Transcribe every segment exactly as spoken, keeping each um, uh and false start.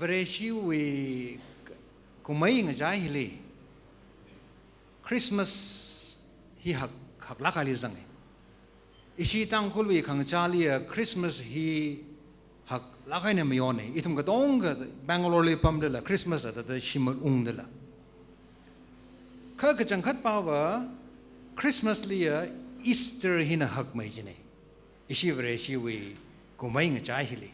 Vareshiwui kumei ngachai hili Christmas hi hak, haklāk eina zanga. Ishi Tangkhulwui khangachāli ya Christmas hi haklāk eina mayona. Ithum katonga Bangalore li pamdala Christmas a thāda shim ungdala. Kha kachangkhat pava Christmas li ya Easter hina hakmei jina. Ishi Vareshiwui kumei ngachai hili.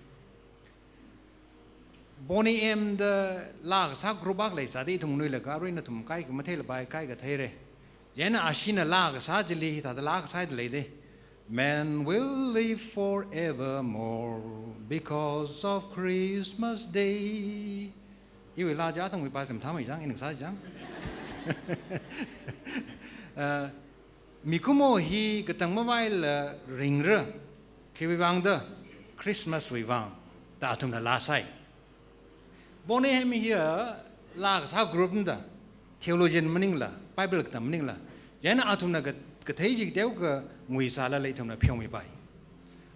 Boney M da laa kasā group akha leisāda ithum nuilakha arui nathum kaikha matheilapai, kaikha theira. Chieina ashina laa kasā chili hithāda laa kasā da leida. "Men will live forevermore because of Christmas Day." Iwui laa chi athangwui pā lam thamei chang, ina kasā chang. Uh, mikumo hi katang mavaila ringra, khiwui vang da, Christmas wui vang da athumna laa sai. Boney M hiya laa kasā group da, theologian maningla, Bible katam maningla, chieina athumna ka, kathei chi teokha nguisālala ithumna pheomipai.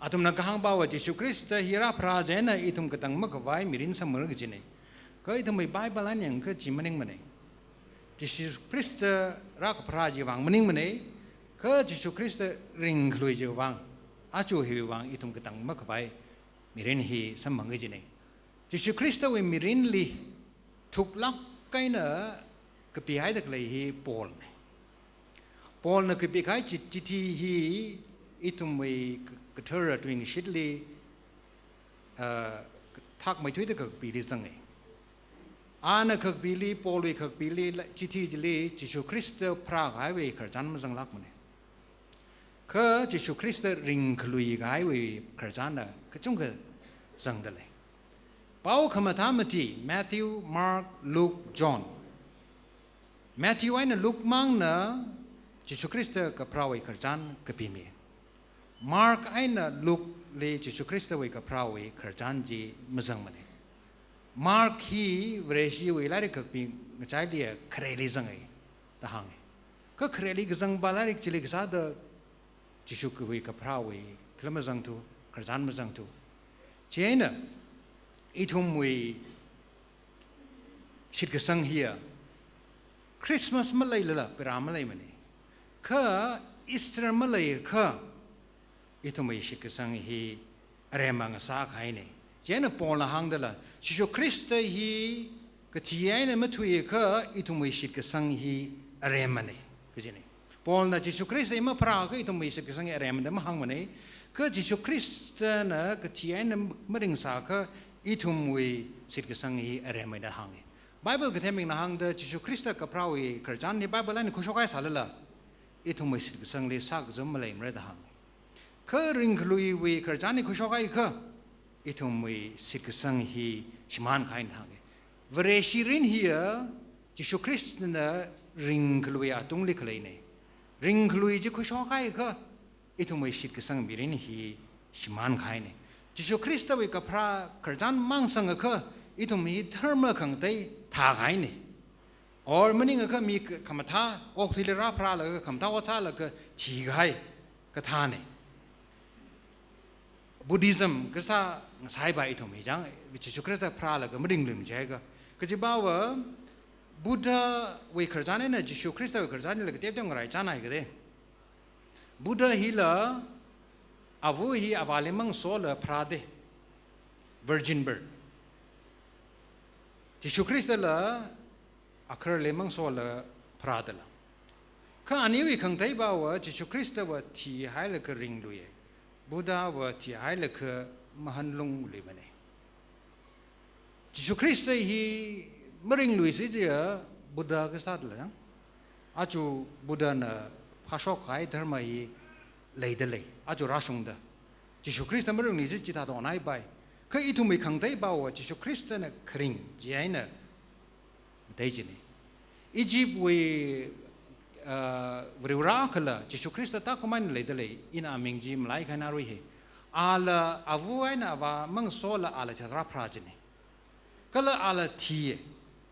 Athumna kahāng pava Jishu Khrista hi rāpharā chieina ithum katang makhavai mirin samphanga kajina. Kha ithumwui Bible eina yangakha chi maningmana. Jishu Khrista rākapharā chiwui vang maningmana, kha Jishu Khrista ringkhalui chiwui vang, aja hiwui vang ithum katang makhavai mirin hi samphanga kajina. Jishu Khristawui mirinli thuklāk eina kapihaida khalei hi Paulna. Paulna kapikahai chi, chithi hi ithumwui ka, kathara tuingashitli, uh, thakmeithuida kakapili zanga. Ana kakapili, Paulwui kakapili, la, chithi chili Jishu Khrista pharākahaiwui khararchan mazanglākmana. Kha Jishu Khrista ringkhalui kahaiwui khararchanna kachungkha zangda lei. Pao khamathā mati, Matthew, Mark, Luke, John. Matthew eina Luke mangna Jishu Khrista kapharāwui khararchan kapimi. Mark eina Luke li Jishu Khristawui kapharāwui khararchan chi mazangmana. Mark hi Vareshiwui lairik kakapi ngachaili ya khareli zanga da hānga. Kha khareli kazangpa lairik chili kasāda Jishuwui kapharāwui khala mazangthu, khararchan mazangthu. Chieina ithumwui shitkasang hiya Christmas maleilala pera maleimana. Kha Easter maleiakha ithumwui shitkasang hi aremma ngasākahaina. Chieina Paulna hāngdala, Jishu Khrista hi kathi eina mathuiakha ithumwui shitkasang hi aremmana kajina. Paulna Jishu Khrista hi mapharāakha ithumwui shitkasang hi aremmana da mahāngmana. Kha Jishu Khristana kathi eina maringsāakha ithumwui shitkasang hi aremmana da hānga. Bible kathembingna hāngda Jishu Khrista kapharāwui khararchan hi Bible eina khuishokhaisālala ithumwui shitkasangli sākazam maleimara da hānga. Kha ringkhaluiwui khararchan hi khuishokhaiakha ithumwui shitkasang hi shimānkahaina da hānga. Vareshi mirin hiya Jishu Khristana ringkhalui atungli khaleina. Ringkhalui chi khuishokhaiakha ithumwui shitkasang mirin hi shimānkahaina. Jishu Khristawui kapharā khararchan mang sangakha ithum hi dharma khangatei thākahaina. Or maningakha mi k-, khamathā okathuili rāpharālaga khamathā ot sālaga thikahai kathāna. Buddhism kasā ngasāpai ithum hi chang, Jishu Khrista pharālaga maringluimangaikha. Kajiva Buddhawui khararchan eina Jishu Khristawui khararchan hila kateo teo ngaraichānhai kade. Buddha hila ava hi avāli mangasola pharāda, virgin birth. Jishu Khristala agahar leimang sola pharādala. Kha aniwui khangateiva Jishu Khristava thihailaga ringluiya. Buddhava thihailaga mahanlungluimana. Jishu Khrista hi maringluisi chiakha Buddha kasā dala yang. Aja Buddhana phāshokkahai dharma hi leidalei. Aja rāshungda. Jishu Khrista maringluisi chithāda onhaipai. Kha ithumwui khangateiva Jishu Khristana kharing chieina mathei china. Egyptwui, ah, Varivarā kala Jishu Khrista tākhameina leidalei, ina aming chi malaikhaina rui hi. Ala ava eina avā mangasola ala thāda rāpharā china. Kala ala thiya.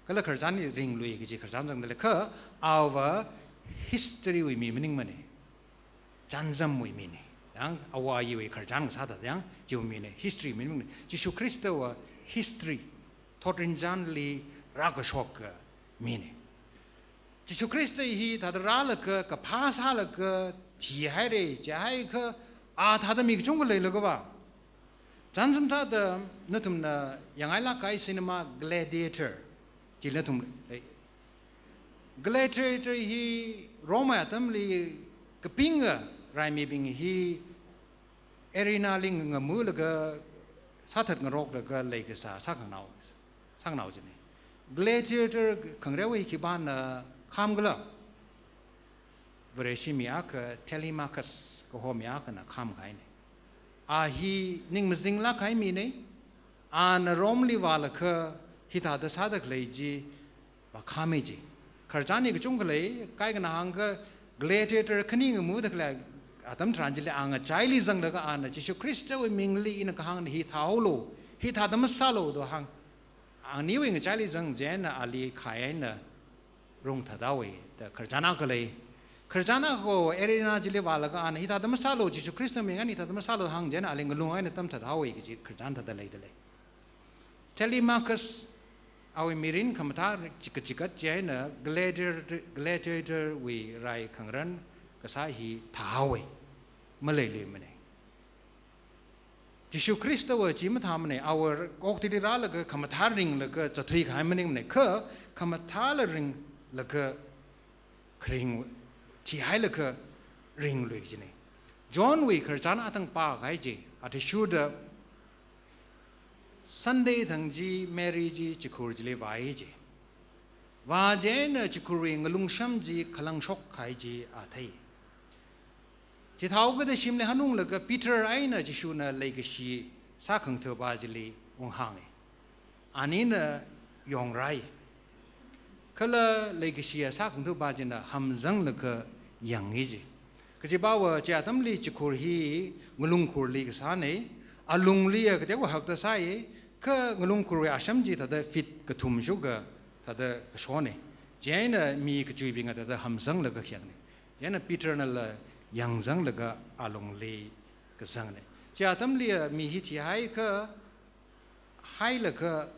Kala khararchan hi ringluiya kaji khararchan zangdalei. Kha ava historywui mi maningmana. Chānjamwui mina. Yang ava iwui khararchan sāda yang chiwui mina. History mi maningmana. Jishu Khristava history thotrinzanli rākashok ka mina. Jishu Khrista hi thāda rālaga, kaphā sālaga, thihaira, jiakha, a thāda mi kachungkha leilagava. Chānsam thāda, nathumna yangngailāk kahai cinema Gladiator, chili nathum lei. Gladiator hi Rome atamli kapinga raimibing hi arena li ngamulaga sāthat ngaroklaga leikasā sākhanganao, sākhanganao china. Gladiator khangareo hi khipāna khāmkhala? Vareshi mi akha Telemachus kaho mi akhana khāmkahaina. A hi ning mazinglāk kahai mina, ana Rome li vālaga hithāda sāda khalei chi vākhāma ji. Khararchan hi kachungkha lei, kaikhana hāngakha Gladiator khani ngamuda khalei atam tharan chili a ngachaili zanglaga ana Jishu Khristawui mingli ina kahāngna hi thāhaolu, hithāda masālu da hāng. Aniwui ngachaili zang chieina ali khai eina rungthathaowa da khararchan akha lei. Khararchan akha arena chili vālaga ana hithāda masālu, Jishu Khrista ming eina hithāda masālu hāng chieina ali ngalung eina tamthathaowa kaji khararchan thāda leidalei. Telemachus awui mirin khamathā chi-, kachikat chieina Gladiator, Gladiator wui rai khangarān kasā hi thāhaowa, maleiluimana. Jishu Khristava chi mathāmana, awui okthuili rālaga khamathā ringlaga zatthui kahai maningmana, kha khamathāla ringlaga kharing, thihailaga ringlui kajina. Johnwui khararchan athang pākahai chi, athishurda Sunday thang chi Mary chi chikhur chili vāi ji. Vā chieina chikhurwui ngalungsham chi khalangshok kahai chi a thei. Chithāhaokida shimli hanunglaga Peter eina Jishuna leikashi sākhangatha̱pa chili unghānga. Anina yongrai. Kala leikashiya sākhangatha̱pa china hamzanglaga yangi ji. Kajipava chi atamli chikhur hi ngalungkhurli kasāna, alungliya kateokha hakta sāi, kha ngalungkhurwui asham chi thāda feet kathum shuka thāda kashona. Chieina mi kachuibingna thāda hamzanglaga khayangna. Chieina Peternala yangzanglaga alungli kazangna. Chi atamliya mi hi thihaiakha, hailaga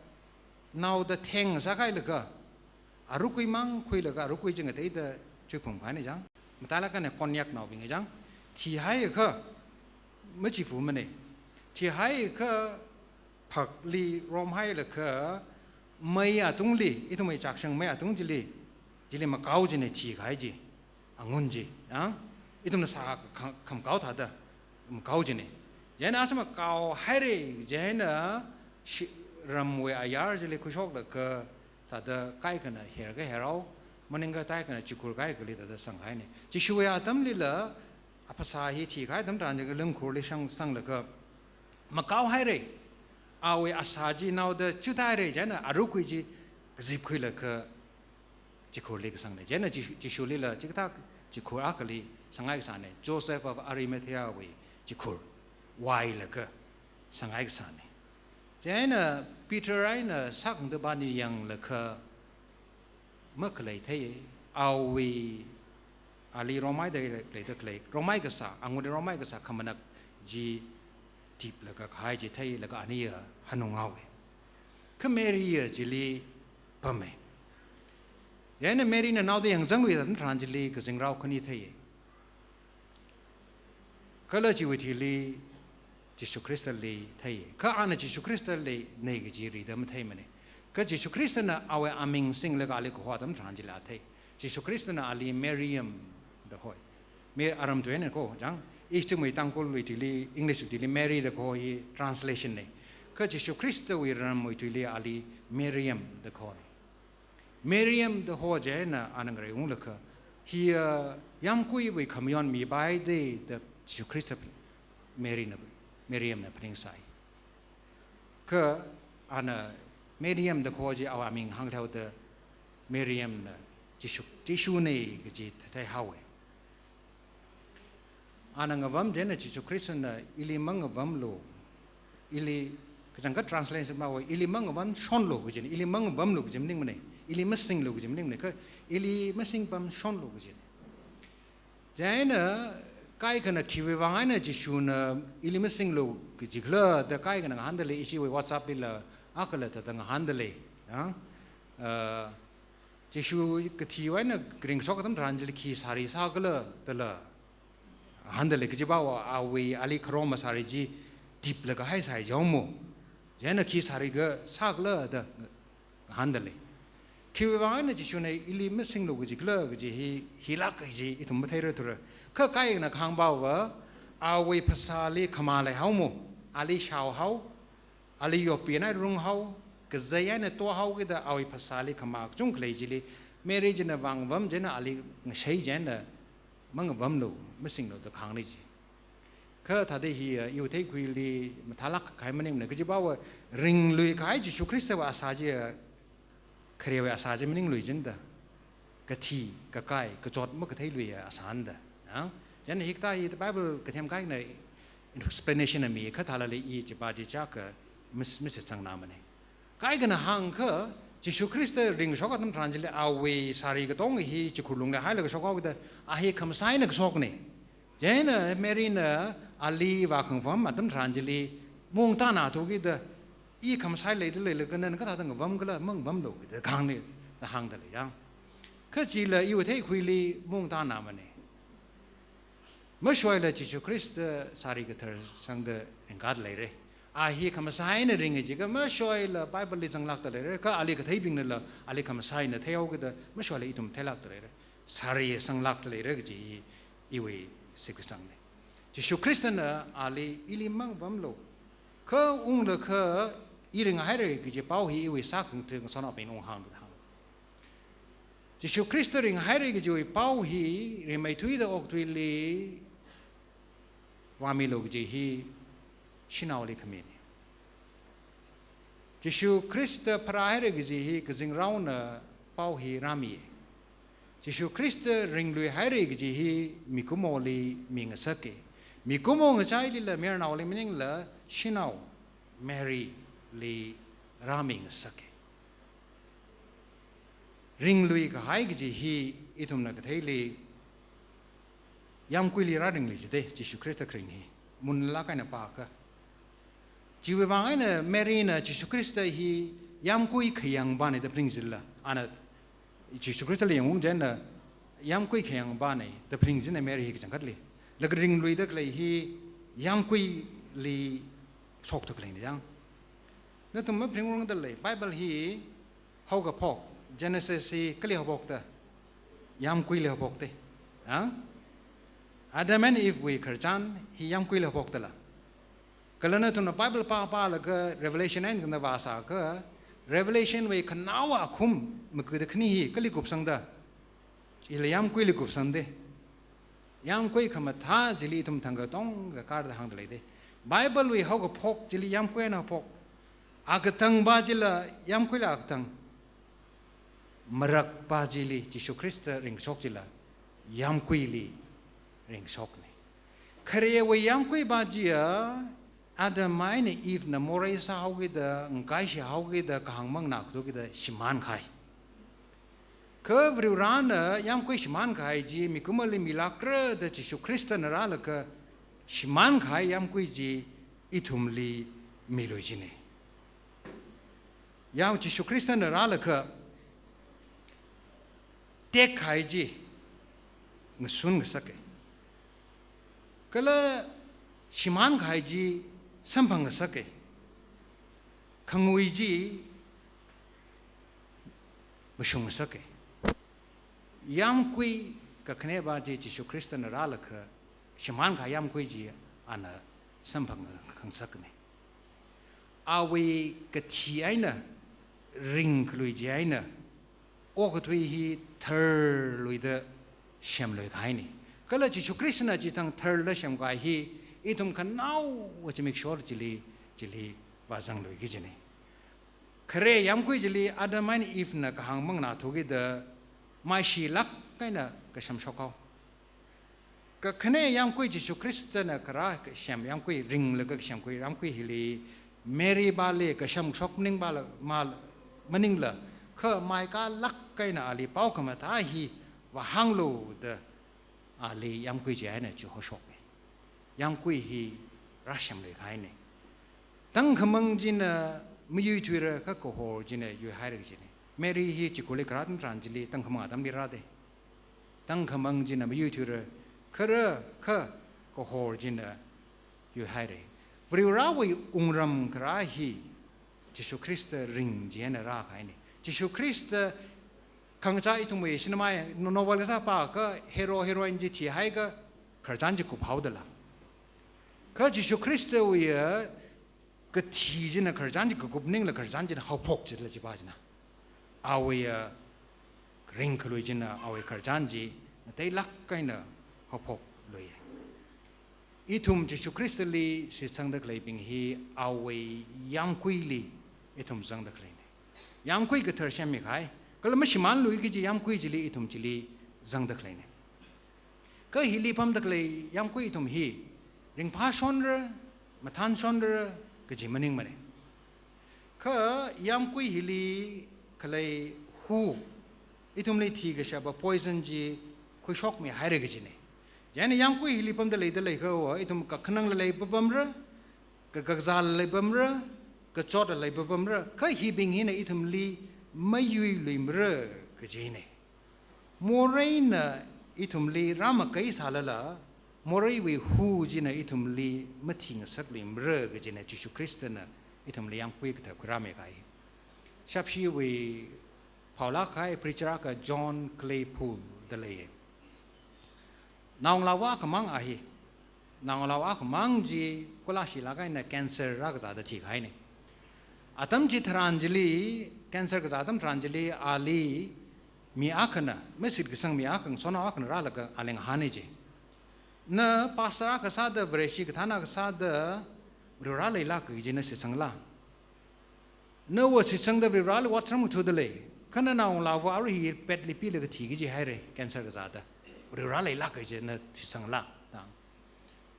naoda theng sākahailaga, arukui mang khuilaga, arukui chi ngateida chuiphum kahaina chang. Matailāk eina Konyaknaobingna chang. Thihaiakha, machiphumana. Thihaiakha phakli romhailaga, mei atungli, ithumwui chakshang mei atung chili, chili makao china thikahai chi. Angun chi, ya? Ithumna sā kham-, khamakao thāda, makao china. Chieina asā makaohaira, chieina shi-, ramwui ayar chili khuishoklaga, thāda kaikhana herkha herhao, maningkha kaikhana chikhur kaikhali thāda sanghaina. Jishuwui atamlila, aphasā hi thikahai atam tharan chi ngalungkhurli shang sanglaga, makaohaira, awui asā chi naoda chuthaira, chieina arukui chi kazipkhuilaga, chikhurli kasangna. Chieina Ji-, Jishulila chikathā chikhur akhali sanghai kasāna. Joseph of Arimathea wui chikhur vailaga sanghai kasāna. Chieina Peter eina sākhangatha̱pa chi yanglaga makhalei thei, awui ali romhaida leida khalei, romhai kasā, angun romhai kasā khamanak chi tiplaga kahai chi theilaga aniya hanunghaowa. Kha Maryya chili pama. Chieina Maryna naoda yangzanglui atam tharan chili kazingrao khani thei. Kala chiwui thili Jishu Khristali thei. Kha ana Jishu Khristali nei kaji rida matheimana. Kha Jishu Khristana awui aming singlaga ali kaho atam tharan chili a thei. Jishu Khristana ali Mariam da hoi. Mi aram tuina ko, chang. Ithumwui Tangkhulwui thili, English wui thili Mary da kaho hi translation na. Kha Jishu Khristawui ramwui thili ali Mariam da kahona. Mariam da ho chieina ana ngareiunglaga, hiya yāmguiwui khamayon mipaida da Jishu Khrista Maryna, Mariamna phaningsai. Kha ana Mariam da kaho chi awui aming hānghaoda Mariamna Jishu, Jishuna kaji theihaowa. Ana ngavam chieina Jishu Khristana ili mangavamlu, ili kachangkhat translation mava, ili mangavamshonlu kajina, ili mangavamlu kaji maningmana, ili masinglu kaji maningmana, kha ili masingpamshonlu kajina. Chieina kaikhana khiwui vang eina Jishuna ili masinglu kajikhala da kaikhana ngahāndalei, ishiwui WhatsApp lila Akhala thāda ngahānda lei, ya. Uh, Jishu kathiwui eina ringshok atam tharan chili khi sari sākhala dala ngahānda lei, kajiva awui ali kharoma sari chi diplaga hai sai jao mo. Chieina khi sari kasā khala da ngahānda lei. Khiwui vang eina Jishuna ili masinglu kaji khala kaji hi, hilāk kaji ithum matheira thura. Kha kaikhana kahāngva, awui phasāli khamā leihao mo, ali shaohao, ali yoppina runghao, kazei eina tohaokida awui phasāli khamā kachungkha lei chili, Mary china vāngvam chieina ali ngashei chieina mangavamlu, masinglu da kahāngna ji. Kha thāda hi, uh, iwui theikhuili mathālāk kahai maningmana, kajiva ringluikahai Jishu Khristawui asā chi, uh, kharewui asā chi maninglui jinda. Kathi, kakai, kachot makatheilui asāna da. Ya? Chieina hikathā hi Bible kathem kaikhana explanation mi, kha thālala i chiva chi chaka mis-, misitsangna mane. Kaikhana hāngkha, Jishu Khrista ringshok atam tharan chili awui sari katong hi chikhur lungli hailaga shokhaokida, a hi khamasai eina kashokna. Chieina Mary na ali vākhangvam atam tharan chili, maungtāna thukida, i khamasai leida leilaga nana kathāda ngavam khala, mangavamlu da kahāngna da hāngda lei ya. Kha chila iwui theikhuili maungtāna mane. Mashoila Jishu Khrista sari kathar sangda ringkada leira. A hi khamasai eina ringa jiakha mashoila Bible li zanglākda leira. Kha ali katheibingnala ali khamasai eina theihaokida mashoila ithum theilākda leira. Sari sanglākda leira kaji i, iwui shitkasangna. Jishu Khristana ali ili mangavamlu. Kha unglakha i ringhaira kaji pao hi iwui sākhangatha ngasotnaobing unghāngda hāng. Jishu Khrista ringhaira kajiwui pao hi rimeithuida okathuili vāmilu kaji hi shanaoli khamina. Jishu Khrista pharāhaira kaji hi kazingraona pao hi rāmi. Jishu Khrista ringluihaira kaji hi mikumoli mingasaka. Mikumo ngachailila mayarnaoli maningla shanao Mary li rāmingasaka. Ringluikahai kaji hi ithumna katheili yāmguili rāringli jida, Jishu Khrista kharing hi. Munlāk eina pākha. Chiwui vang eina Mary na Jishu Khrista hi yāmgui khayāngvana da phaning jila. Ana Jishu Khristali yangung chieina yāmgui khayāngvana da phaning jina Mary hi kachangkhatli. Laga ringluida khalei hi yāmguili shokda khaleina yang. Nathum maphaningrangda lei, Bible hi haokaphok, Genesis hi kali haophokta, yāmguili haophokta. Ha? Adam and Eve wui khararchan hi yāmguili haophoktala. Kala nathumna Bible pā pālaga Revelation eina khanava sākha, Revelation wui khanaowa akhum makuda khani hi kali kupsangda, chila yāmguili kupsangda. Yāmgui khamathā chili ithum thangkha katonga karda hāngda leida. Bible wui haokaphok chili yāmgui eina haophok. Akatangva chila yāmguila akatang. Marakva chili Jishu Khrista ringshok chila yāmguili ringshokna. Kharewui yāmguiva chiya Adam eina Eve na morei sāhaokida, ngakaishihaokida, kahāng manganā kathukida shimānkahai. Kha Varivarana yāmgui shimānkahai chi mikumoli milākra da Jishu Khristana rālaga shimānkahai yāmgui chi ithumli milui jina. Yāng Jishu Khristana rālaga tekkahai chi ngasun ngasaka. Kala shimānkahai chi samphang ngasaka. Khangui chi mashung ngasaka. Yāmgui kakhaneva chi Jishu Khristana rālaga shimānkahai yāmgui chi ana samphang ngasakna. Awui kathi eina ringkhalui chi eina okathui hi tharluida semluikahaina. Kala Jishu Khristana chithang tharla semkahai hi ithum khanaowa zimiksho chili, chili vāzangluiki kajina. Khare yāmgui chili Adam eina Eve na kahāng manganā thukida maishilāk eina kashamshokhao. Kakhane yāmgui Jishu Khristana kharā kasem yāmgui, ringlaga kasemkhui yāmgui hili Mary vali kashamshok maningvala, ma, maningla, kha maikālāk eina ali pao khamathā hi vāhānglu da ali yāmgui chi eina chihoshokna. Yāmgui hi rāsemluikahaina. Tangkhamang china mayuithuira kha kahor china yuihaira kajina. Mary hi chikuli kharā atam tharan chili tangkhamang atamli rāda. Tangkhamang china mayuithuira, kharā kha kahor china yuihaira. Varivarāwui wungram kharā hi Jishu Khrista ring chieina rākahaina. Jishu Khrista khangachā ithumwui cinema novel kasā pākha hero heroine chi thihaiakha khararchan chi kuphaodala. Kha Jishu Khristawui kathi china khararchan chi kakup maningla khararchan china haophok chila chipa china. Awui ringkhalui china awui khararchan chi ngateilāk eina haophokluiya. Ithum Jishu Khristali shitsangda khaleibing hi awui yāmguili ithum zangda khaleina. Yāmgui kathar semmikahai, kala mashimānlui kaji yāmgui chili ithum chili zangda khaleina. Kha hili pamda khalei yāmgui ithum hi ringphāshonra, mathānshonra kaji maningmana. Kha yāmgui hili khalei hu, ithumli thikashapa poison chi khuishokmihaira kajina. Chieina yāmgui hili pamda leida leikha va ithum kakhanangla leipapamra, kakazāla leipamra, kachotla leipapamra, kha hibing hina ithumli mayuiluimara kajina. Moreina ithumli rāmakaisālala, moreiwui hu china ithumli mathingasakluimara kajina Jishu Khristana ithumli yāmgui kathar khuirāmikahai. Shapshiwui phaolāk kahai preacher akha John Claypool da leiya. Naongalāva akhamang a hi. Naongalāva akhamang chi kula shilāk eina cancer rākazāda thikahaina. Atam chitharan chili, cancer kazā atam tharan chili ali mi akhana, mashitkasang mi akha, sonao akhana rālaga ali ngahāna chi. Na pastor akha sāda, Vareshi kathāna akha sāda, Varivara leilāka kaji na shitsangla? Nawui shitsangda Varivarali otram ngathāda lei. Kha nanaongalāva arui hi petli pilaga thiki kaji haira, cancer kazāda. Varivara leilāka kaji na shitsangla?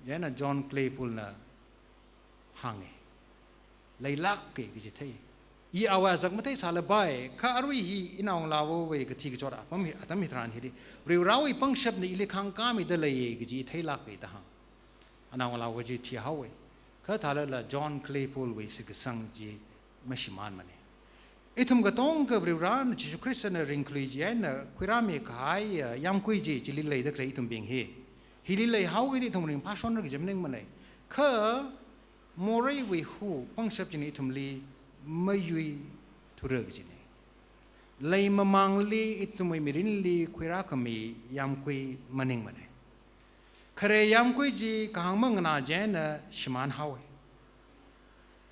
Chieina John Claypool na hānga. Leilāka kaji thei. I awui azak matheisālapai, kha arui hi inaongalāvawui kathi kachot apam hi, atam hitharan hili, Varivarawui pangshapna ili khāngkāmida leiya kaji theilāka da hānga. Anaongalāva chi thihaowa. Kha thālala John Claypool wui shitkasang chi mashimānmana. Ithum katonga Varivarana Jishu Khristana ringkhalui chieina khuirāmi kahai, ah, yāmgui chi, chili leida khalei ithumbing hi, hili leihaokida ithum ringphāshonra kaji maningmana. Kha moreiwui hu pangshap china ithumli mayuithura kajina. Leimamāngli ithumwui mirinli khuirākhami yāmgui maningmana. Khare yāmgui chi kahāng manganā chieina shimānhaowa.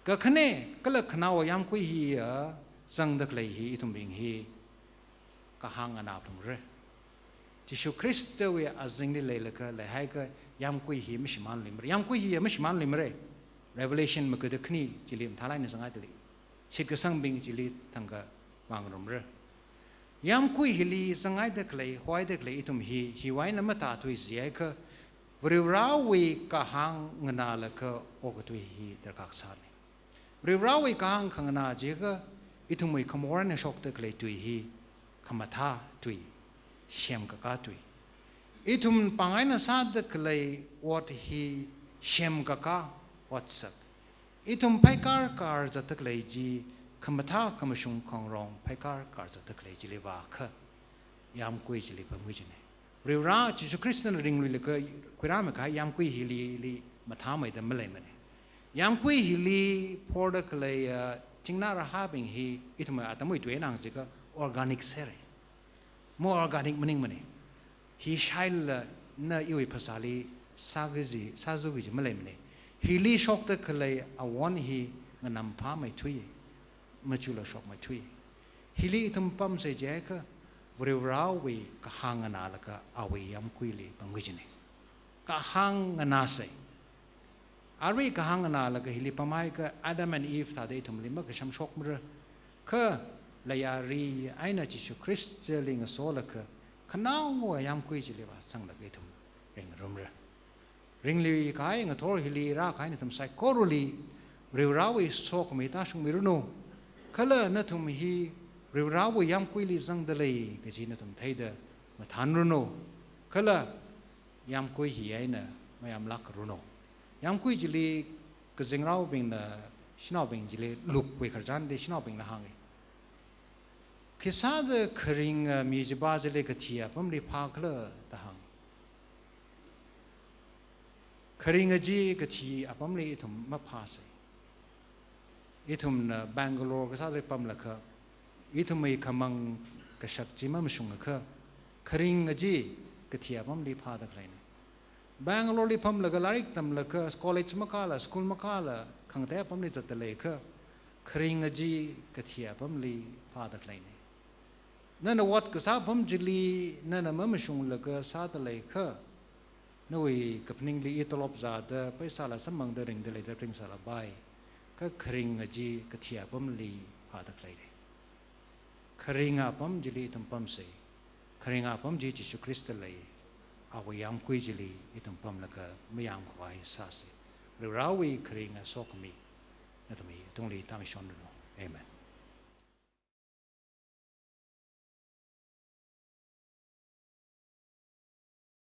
Kakhane kala khanaowa yāmgui hiya zangda khalei hi ithumbing hi kahāng nganāphalungra. Jishu Khristawui azingli leilaga leihaiakha yāmgui hi mashimānluimara. Yāmgui hiya mashimānluimara. Revelation magada khani chili mathālāk eina zangngaida lei. Shitkasangbing chili thangkha vāngarumra. Yāmgui hili zangngaida khalei, hoida khalei ithum hi, hiwui eina matāthuijiakha, Varivarawui kahāng nganālaga okathui hi darkar sāna. Varivarawui kahāng khanganā jiakha, ithumwui khamor eina shokda khalei tui hi khamathā tui, semkakā tui. Ithum pāng eina sāda khalei ot hi semkakā otsak. Ithum phaikārkār zatda khalei chi, khamathā khamashung khangarong phaikārkār zatda khalei chili vākha, yāmgui chili pamngai kajina. Varivara Jishu Khristana ringluilaga khuirāmi kahai yāmgui hili, hili mathāmeida maleimana. Yāmgui hili phorda khalei, ah, chingna rahābing hi ithumwui atamwui tui eina hāngjiakha organic sāra. More organic maningmana. Hi shailala na iwui phasāli sākaji, sāzu kaji maleimana. Hili shokda khalei awon hi nganamphāmeithui, machula shokmeithui. Hili ithum pamsa jiakha Varivarawui kahāng nganālaga awui yāmguili pamngai kajina. Kahāng nganāsa. Arui kahāng nganālaga hili pamhaiakha Adam and Eve thāda ithumli makashamshokmara. Kha leiya ri eina Jishu Khristali ngasolaga khanaowa yāmgui chili vāzanglaga ithum ringrumra. Ringluikahai ngathor hili rākahai nathum saikorali Varivarawui sokhami tāshungmiranu. Kala nathum hi Varivarawui yāmguili zangda lei kaji nathum theida mathānranu. Kala yāmgui hi eina mayamlākranu. Yāmgui chili kazingraobingna shanaobing chili Luke wui khararchan chili shanaobingna hānga. Khisāda kharinga mi chiva chili kathi apamli phākhala da hānga. Kharinga chi kathi apamli ithum maphāsa. Ithumna Bangalore kasā chili pamlaga, ithumwui khamang kashak chi mamashungakha, kharinga chi kathi apamli phāda khaleina. Bangalore li pamlaga, lairik tamlaga, college makāla, school makāla, khangatei apamli zatda leiakha, kharinga chi kathi apamli phāda khaleina. Nana ot kasā apam chili nana mamashunglaga sāda leiakha, nawui kaphaningli i tolop zāda, pheisāla samphangda ringda leida ringsālapai. Kha kharinga chi kathi apamli phāda khaleina. Kharinga apam chili ithum pamsa. Kharinga apam chi Jishu Khrista lei. Awui yāmgui chili ithum pamlaga mayāmkhavai sāsa. Varivarawui kharinga sokhami nathumwui tungli tāmishonranu. Amen.